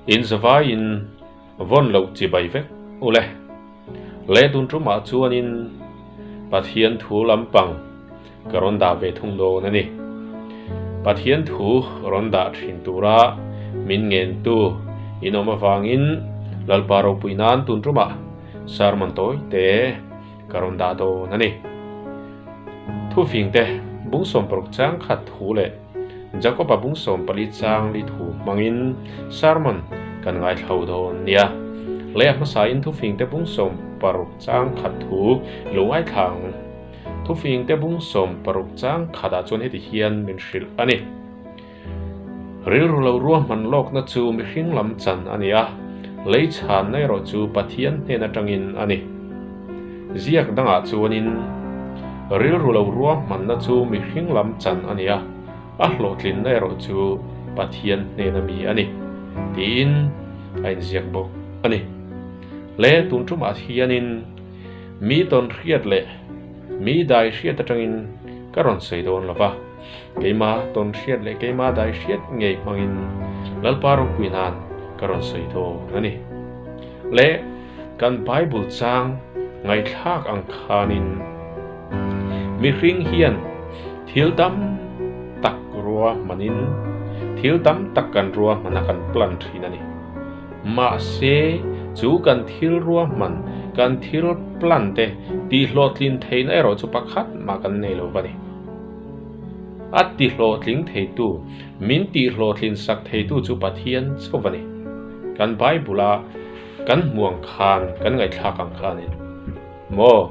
In zavaiin vawn loh chibai vek ule. Le tun tumah chuanin Pathian thu lampang ka rawn dah ve thung dawn a ni. Pathian thu rawn dah thin tura min ngentu in awm avangin Lalpa ropui nan tun tumah sermon tawi te ka rawn dah dawn a ni. Thufingte bung 60 chang khat thu leh Jakob-a bung 14 chang li thu hmangin sermon kan ngaithlo dawn nia. Lei a hmasain thufingte bung 60 chang khat thu lo ngaithla ang. Thufingte bung 60 chang khatah chuan heti hian min hrilh a ni. Rilru lo ruahman lawkna chu mihring lam chan a ni a, lei chhanna erawh chu Pathian hnen atangin a ni. Ziak dangah chuanin, Rilru lo ruahmanna chu mihring lam chan a ni a, a hlawhtlinna erawh chu Pathian hnena mi a ni, tiin a inziak bawk a ni. Le tun tumah hianin mi tawn hriat leh mi dai hriat atangin ka rawn sawi dawn lo va, keima tawn hriat leh keima dai hriat ngei hmangin Lalpa ropui nan ka rawn sawi dawn a ni. Le kan Bible chang ngaihthlak ang khanin mihring hian thil tam tak ruahmanin thil tam tak kan ruahman a kan plan thin a ni. Mahse chu kan thil ruahman, kan thil plan te tihhlawhtlin theihna erawh chu pakhat mah kan nei lo va ni. A tihlawhtling theitu, min tihhlawhtlin sak theitu chu Pathian chauh a ni. Kan Bible-a kan hmu ang khan, kan ngaihthlak ang khanin maw?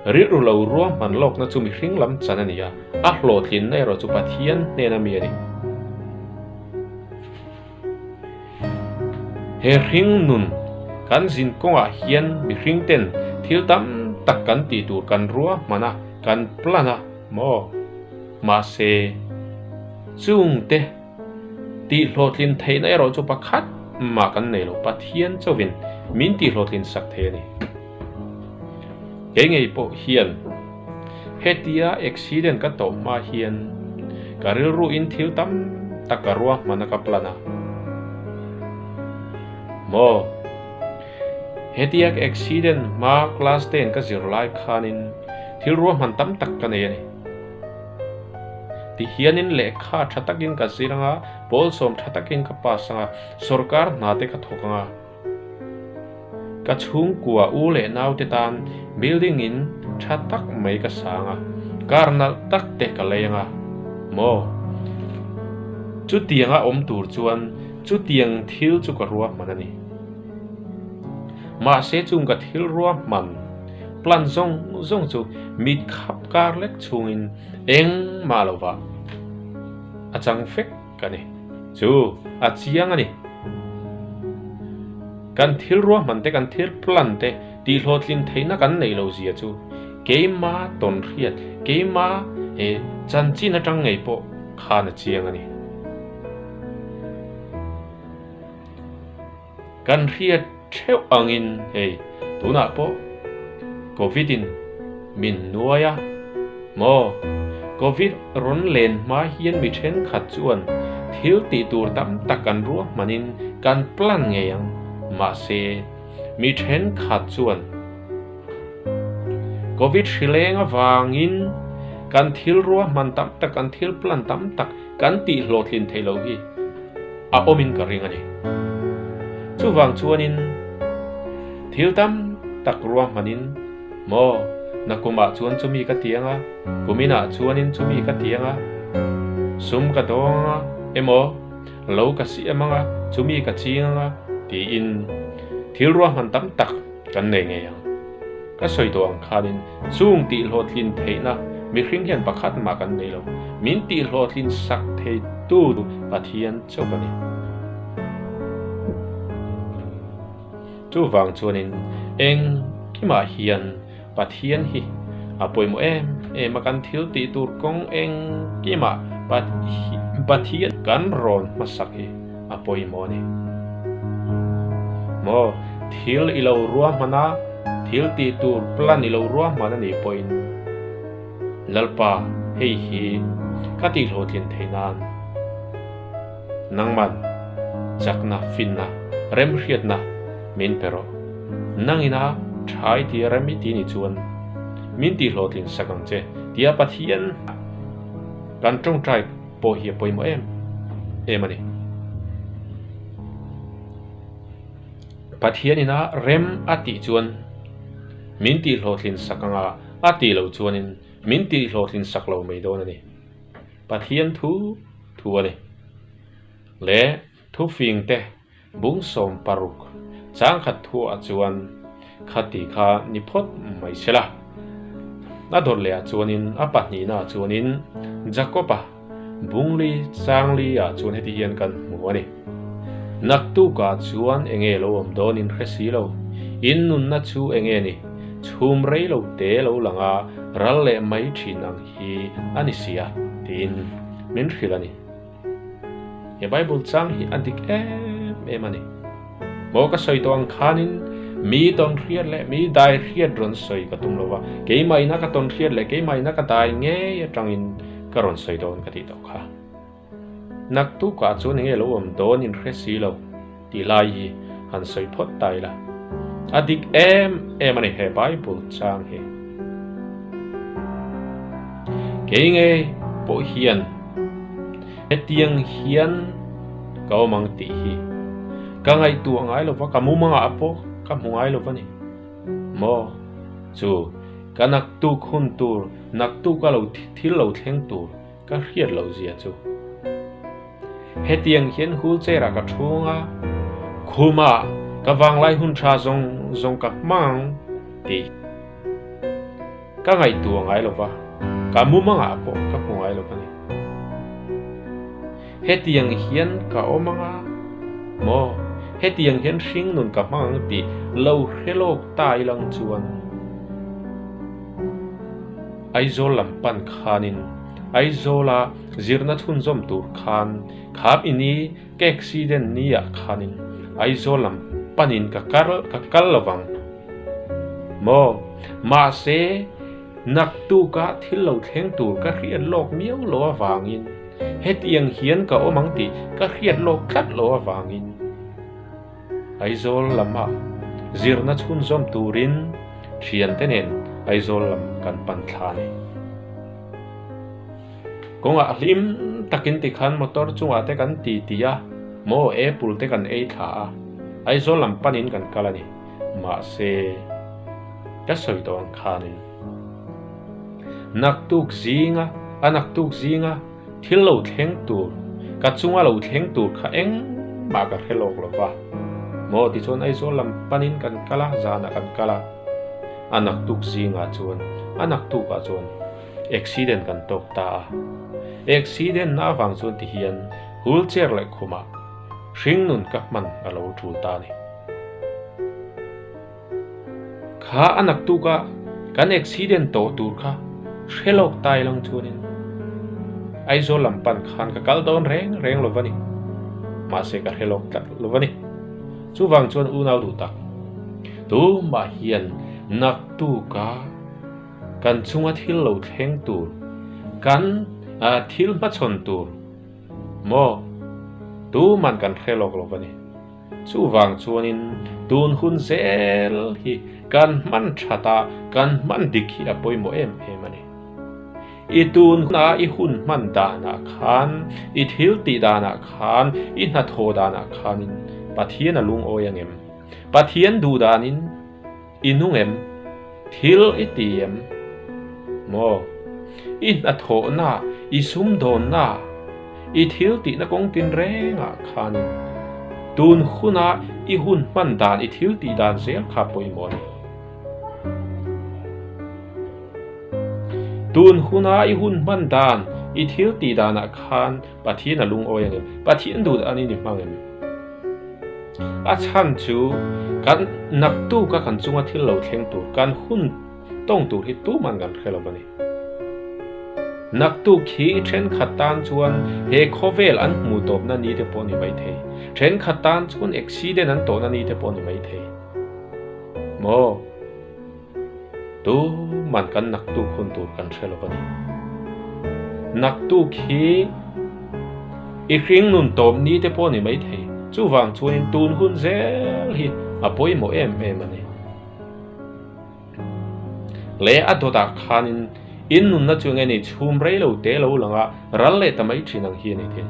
Rilru lo ruahman lawkna chu mihring lam chan a ni a, a hlawhtlinna erawh chu Pathian hnena mi a ni. He hring nun kan zin kawngah hian mihring ten thil tam tak kan tih tur kan ruahman a, kan plan a maw? Mahse, chungte tihhlawhtlin theihna erawh chu pakhat mah kan nei lo, Pathian chauhin min tihhlawhtlin sak thei a ni. Kei ngei pawh hian hetia accident ka tawh hma hian ka rilru in thil tam tak ka ruahman a ka plan a. Maw? Hetia ka accident hma class ten ka zir lai khanin thil ruahman tam tak ka nei a ni. Tihianin lehkha tha takin ka zir anga, pawl sawm tha takin ka pass anga, sorkar hna te ka thawk anga. Ka chhungkua u leh naute tan building in tha tak mai ka sang a, car nalh tak te ka lei anga maw? Chutianga awm tur chuan chutiang thil chu ka ruahman a ni. Mahse chung ka thil ruahman plan zawng zawng chu mit khap kar lek chhungin engmah lovah a chang fek. Ka ni. Chu, a chiang a ni. Kan thil ruahman te, kan thil plan te tihhlawhtlin theihna kan neih lo zia chu keima tawn hriat, keima he chanchin atang ngei pawh khan a chiang a ni. Kan hriat theuh angin hei tunah pawh Covid in min nuai a maw? Covid rawn len hma hian mi thenkhat chuan thil tih tur tam tak kan ruahmanin kan plan ngei ang, mahse mi thenkhat chuan Covid hrileng avangin kan thil ruahman tam tak, kan thil plan tam tak kan tih hlawhtlin theih loh hi a awmin ka ring a ni. Chuvang chuanin thil tam tak ruahmanin maw nakumah chuan chumi ka ti anga, kuminah chuanin chumi ka ti anga, sum ka dawng anga emaw lo ka siam anga chumi ka ching anga tiin thil ruahman tam tak kan nei ngei ang. Ka sawi tawh ang khanin chung tihhlawhtlin theihna mihring hian pakhat mah kan nei lo. Min tihhlawhtlin sak theitu Pathian chauh a ni. Chuvang chuanin engkimah hian Pathian hi a pawimawh em em a, kan thil tih tur kawng engkimah Pathian kan rawn hmasak hi a pawimawh a ni. Maw, thil i lo ruahman a, thil tih tur plan i lo ruahman a nih pawhin, Lalpa, hei hi ka tihhlawhtlin theih nan Nangman chakna, finna, remhriatna min pe rawh. Nangina tha i ti rem i ti ni chuan min tihhlawhtlin sak ang che tia Pathian kan tawngtai pawh hi a pawimawh em em a ni. Pathianina rem a tih chuan min tihhlawhtlin sak anga a tih loh chuanin min tihhlawhtlin sak lo mai dawn a ni. Pathian thu thu a ni. Le thufingte bung 16 changkhat thuah chuan khati kha ni phawt mai se la. A dawt lehah chuanin a pahnihnaah chuanin Jakoba bungli changli-ah chuan heti hian kan hmu a ni. Naktukah chuan enge lo awm dawnin hre si lo. In nunna chu enge ni? Chhum rei lo te lo lang a, ral leh mai thin ang hi a ni si a, tiin min hrilh a ni. He Bible chang hi a dik em em a ni. Maw ka sawi tawh ang khanin mi tawn hriat leh mi dai hriat rawn sawi ka tum lo va, keimah ina ka tawn hriat leh keimah ina ka dai ngei atangin ka rawn sawi dawn ka tih tawh kha. Naktukah chuan enge lo awm dawn in hre si lo tih lai hi han sawi phawt ta ila. A dik em em a ni he Bible chang hi. Kei ngei pawh hian hetiang hian ka awm ang tih hi ka ngaihtuah ngai lova, ka mumangah pawh ka hmu ngai lova ni. Maw? Chu ka naktuk hun tur, naktuka lo thil lo thleng tur Ka hriat loh zia chu. Hetiang hian wheelchair ah ka thung a, khumah ka vanglai hun tha zawng zawng ka hmang ang tih ka ngaihtuah ngai lo va, ka mumangah pawh ka hmu ngai lo va ni. Hetiang hian ka awm ang a maw? Hetiang hian hringnun ka hmang ang tih lo hre lawk ta ilang chuan. Aizawl lam pan khanin Aizawla zirna chhunzawm tur khan kham i ni ka accident ni ah khanin Aizawl lam panin ka kal ka kal lovang maw? Mahse naktuka thil lo thleng tur ka hriat lawk miau lo avangin hetiang hian ka awm ang tih ka hriat lawk tlat lo avangin Aizawl lama zirna chhunzawm turin thiante nen Aizawl lam kan pan thla a ni. Kawngah hlim takin tikhan motor chungah te kan ti ti a, maw apple te kan ei thla a, Aizawl lam panin kan kal a ni. Mahse, ka sawi tawh ang khanin naktuk zinga a naktuk zinga Thil lo thleng tur, ka chunga lo thleng tur kha engmah ka hre lawk lo va. Maw tichuan Aizawl lam panin kan kal a, zanah kan kal a, a naktuk zingah chuan, a naktukah chuan accident kan tawk ta a. Accident na avang chuan tihian wheelchair leh khumah hringnun ka hman a lo tul ta a ni. Kha a naktuka kan accident tawh tur kha hre lawk ta ilang chuanin Aizawl lam pan khan ka kal dawn reng reng lo va ni. Mahse ka hre lawk tlat lo va ni. Chuvang chuan unau duh tak, tumah hian naktuka kan chunga thil lo thleng tur, kan thil hmachhawn tur maw tuman kan hre lawk lo va ni. Chuvang chuanin tun hun zel hi kan hman that a, kan hman dik hi a pawimawh em em a ni. I tun huna i hun hman danah khan, i thil tih danah khan, i hnathawh danah khanin Pathian a lungawi angem? Pathian duh danin i nung em? Thil i ti em? Maw? I hnathawhna, i sumdawnna, i thil tihna kawng tinrengah khanin tun huna i hun hman dan, i thil tih dan zel kha pawimawh a ni. Tun huna i hun hman dan, i thil tih danah khan Pathian a lungawi ang em? Pathian duh danin i hmang em? A chhan chu kan naktuka kan chunga thil lo thleng tur, kan hun tawng tur hi tuman kan hre lo a ni. Naktuk hi thenkhat tan chuan he khawvel an hmuh tawpna ni te pawh a ni maithei. Thenkhat tan chuan accident an tawhna ni te pawh a ni maithei. Maw? Tuman kan naktuk hun tur kan hre lo a ni. Naktuk hi. I hring nun tawp ni te pawh ni maithei. Chuvang chuanin tun hun zel hi a pawimawh em em a ni. Leh a dawtah khanin in nunna chu enge ni chhum rei lo te lo lang a, ral leh ta mai thin ang hi a ni thei.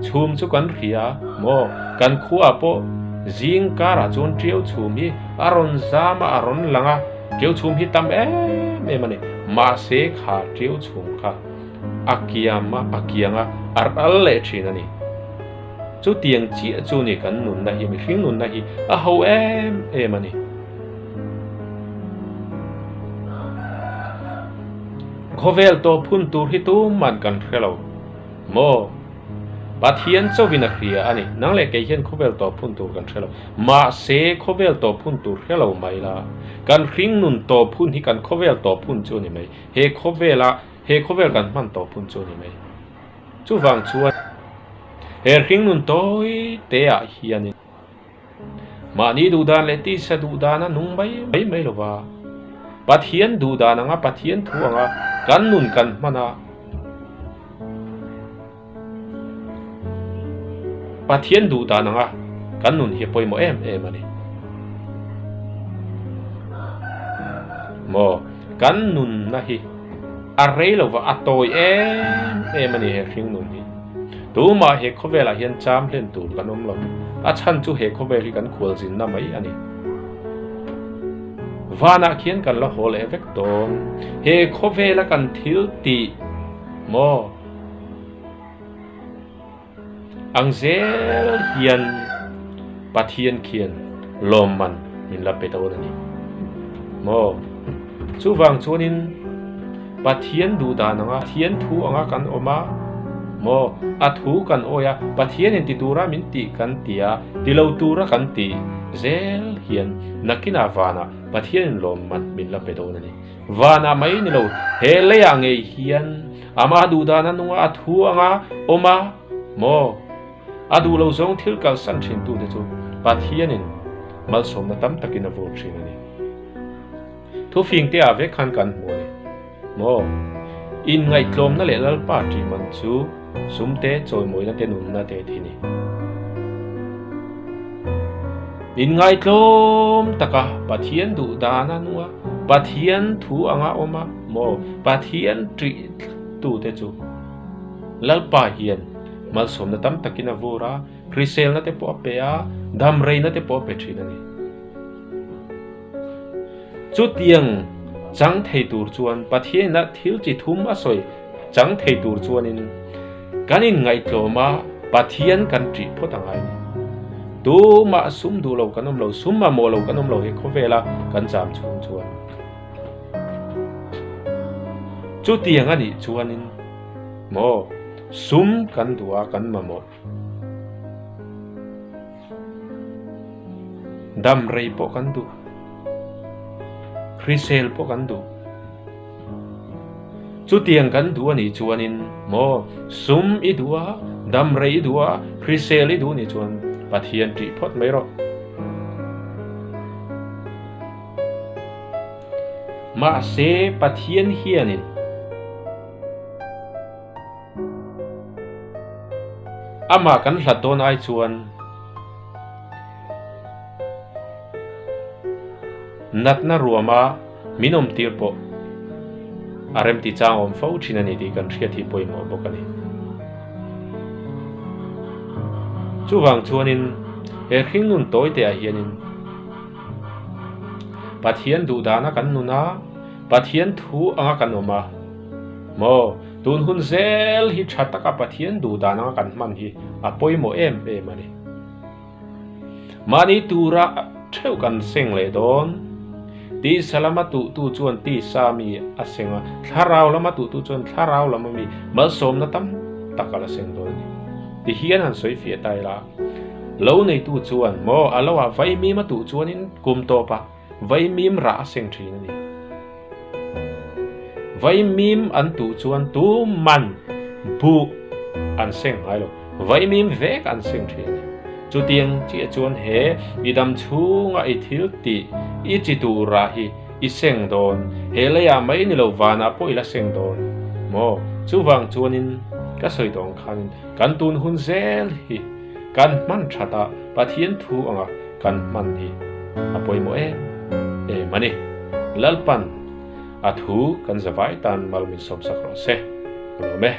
Chhum chu kan hria maw? Kan khuaah pawh zing karah chuan tiau chhum hi a rawn zam a, a rawn lang a, tiau chhum hi tam em em a ni. Mahse kha tiau chhum kha a kiam a, a kiang a, a ral leh thin a ni. Chutiang chiah chu ni kan nunna hi, mihring nunna hi a ho em em a ni. Khawvel tawp hun tur hi tuman kan hre lo maw? Pathian chauhin a hria a ni. Nang leh kei hian khawvel tawp hun tur kan hre lo. Mahse khawvel tawp hun tur hre lo mai la, kan hring nun tawp hun hi kan khawvel tawp hun chu a ni mai. He khawvela, he khawvel kan hman tawp hun chu a ni mai. Chuvang chuan he hringnun tawi te ah hianin mahni duhdan leh tisa duhdan a nung mai mai mai lo va, Pathian duhdan anga Pathian thu anga kan nun kan hman a, Pathian duhdan anga kan nun hi a pawimawh em em a ni. Maw kan nunna hi. A rei lo va, a tawi em em a ni he hringnun hi. Tumah he khawvelah hian cham hlen tur kan awm lo. A chhan chu he khawvel hi kan khualzinna mai a ni. Vanah khian kan la haw leh vek dawn. He khawvela kan thil tih maw? Ang zel hian Pathian khian lawmman min la pe dawn a ni maw? Chuvang chuanin Pathian duhdan anga, Pathian thu anga kan awm a maw? A thu kan awi a, Pathianin ti tura min tih kan ti a, ti lo tura kan tih zel hian nakinah vanah Pathianin lawmman min la pe dawn a ni. Vanah mai ni lo, he leiah ngei hian Amah duhdan a nung a, a thu anga awm a maw? A duh lo zawng thil kalsan thintute chu Pathianin malsawmna tam takin a vur thin a ni. Thufingte ah vek khan kan hmu a ni maw? Inngaihtlawmna leh Lalpa ṭih man chu sumte chawimawina te nunna te thi ni. Inngaihtlawm taka Pathian duhdan a nung a, Pathian thu anga awm a maw? Pathian ṭih tute chu Lalpa hian malsawmna tam takin a vur a, hriselna te pawh a pe a, damreina te pawh a pe ṭhin a ni. Chutiang chang thei tur chuan Pathianina thil chi thum a sawi chang thei tur chuanin kan inngaihtlawm a, Pathian kan ṭih phawt a ngai a ni. Tumah sum duh lo kan awm lo, sum mamawh lo kan awm lo he khawvela kan cham chhung chuan. Chutiang a nih chuanin maw sum kan duh a kan mamawh. Dam rei pawh kan duh. Hrisel pawh kan duh. Chutiang kan duh a nih chuanin maw sum i duh a, dam rei i duh a, hrisel i duh a nih chuan Pathian ṭih phawt mai rawh. Mahse, Pathian hianin amah kan hlat dawn ai chuan natna ruama min awmtir pawh a remti chang awm fo thin a ni tih kan hriat hi pawimawh bawk a ni. Chuvang chuanin he hringnun tawi teah hianin Pathian duhdana kan nun a, Pathian thu anga kan awm a, maw? Tun hun zel hi tha taka Pathian duhdan anga kan hman hi a pawimawh em em a ni. Mahni tura theuh kan seng leh dawn. Tisa lama tuhtu chuan tisa mi a seng a, thlarau lama tuhtu chuan thlarau lama mi malsawmna tam tak a la seng dawn a ni. Tihian han sawi fiah ta ila. Lo neitu chuan maw a lo ah vaimim a tuh chuanin kum tawpah vaimim rah a seng thin a ni. Vaimim an tuh chuan tu man buh an seng ngai lo, vaimim vek an seng thin a ni. Chutiang chiah chuan he i dam chhunga i thil tih i chi tuh rah hi i seng dawn, he leiah mai ni lo vanah pawh i la seng dawn maw? Chuvang chuanin. Ka sawi tawh ang khanin kan tun hun zel hi kan hman that a, Pathian thu anga kan hman hi a pawimawh em em a ni. Lalpan a thu kan zavai tan mal min sawmsak rawh se. Ka lawm e.